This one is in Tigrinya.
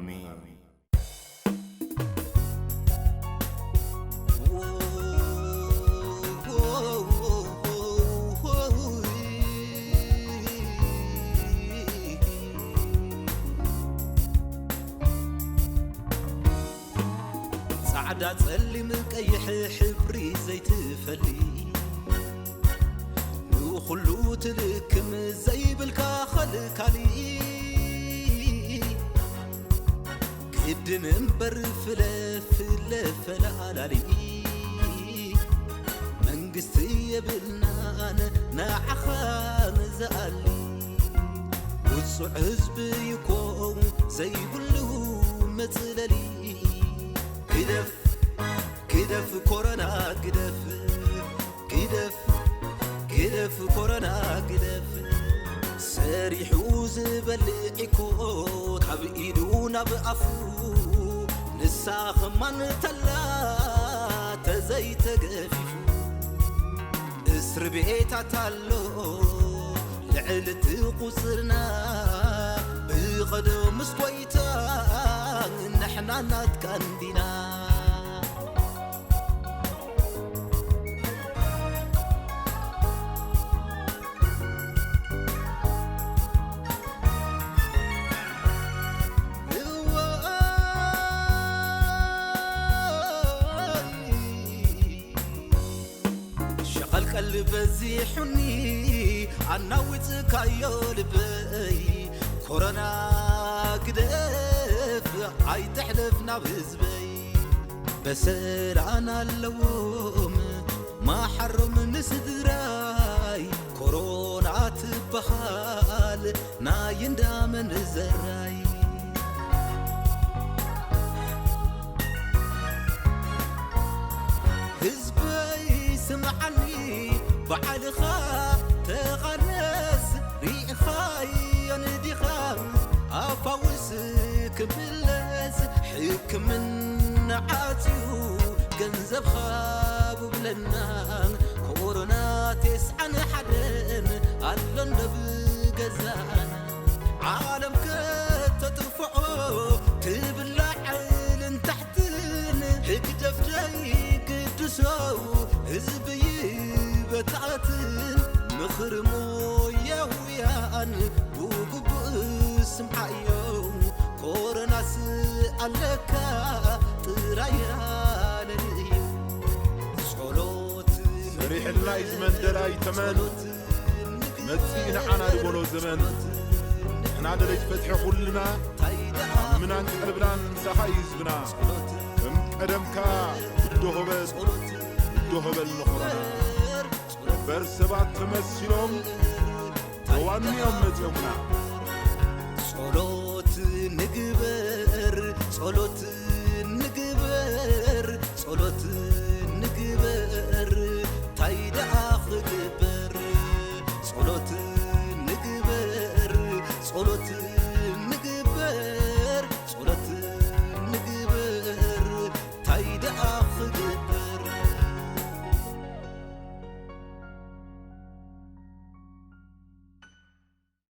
ኣሜን። ጻዕዳ፣ ጸሊም፣ ቀይሕ ሕብሪ ዘይትፈሊ፣ ንኹሉ ትልክም ዘይብልካ ኸልካሊ፣ ግድን እምበር ፍለ ፍለ ፈላላሊ፣ መንግስቲ የብልናን ንዓኻ ንዝኣሊ፣ ውጹዕ ህዝቢ ይኮ ዘይብሉ መጽለሊ። ግደፍ፣ ግደፍ ኮረና ግደፍ፣ ግደፍ፣ ግደፍ ኮረና ግደፍ። ሰሪሑ ዝበልዕ እኮ ካብ ኢዱ ናብ ኣፉ፣ ንሳ ኸማን ተላ ተዘይተገፊፉ። እስር ቤታት ኣሎ ልዕሊ እቲ ቁጽርና፣ ብቐደምስ ጎይታ ንሕና ናትካ እንዲና። ሸቐልቀል በዚሑኒ ኣናዊጽካዮ ልበይ፣ ኮረና ግደፍ ኣይትሕለፍ ናብ ህዝበይ። በሰላን ኣለዎም መሓሮም ንስድራይ፣ ኮሮና ትበሃል ናይ እንዳመን ዘራይ። ህዝበይ ስምዓኒ፣ ባዕልኻ ተቓለስ፣ ርኢኻዮ ንዲኻ ኣፋውስ ክምለስ። ሕክምና ዓጽዩ ገንዘብኻ ብብለና፣ ኮሮና ቴስዓን ሓደን ኣሎ እንዶ ብገዛና። ዓለም ከተጥፍኦ ትብል ላዕልን ታሕትን፣ ህግደፍ ዘይግድሶ ህዝቢ ይበታትን። ምኽሪ ሞያውያን ብግቡእ ስምዓዮ፣ ኮረናስ ኣለካ ጥራይ ኣለልዮ። ጸሎት ሰሪሕልና እዩ ዝመንደላይ ተመን፣ መጺእ ንዓና ዝበሎ ዘመን። ንሕና ደለይቲ ፍትሒ ኩልና፣ ምናን ቀልብናን ምሳኻ እዩ ህዝብና። ከም ቀደምካ ብዶ ሆበል፣ ብዶ ሆበል ንኾረና። እምበር ሰባት ተመሲሎም ተዋንዮም መጺኦምና። ጸሎት ንግበር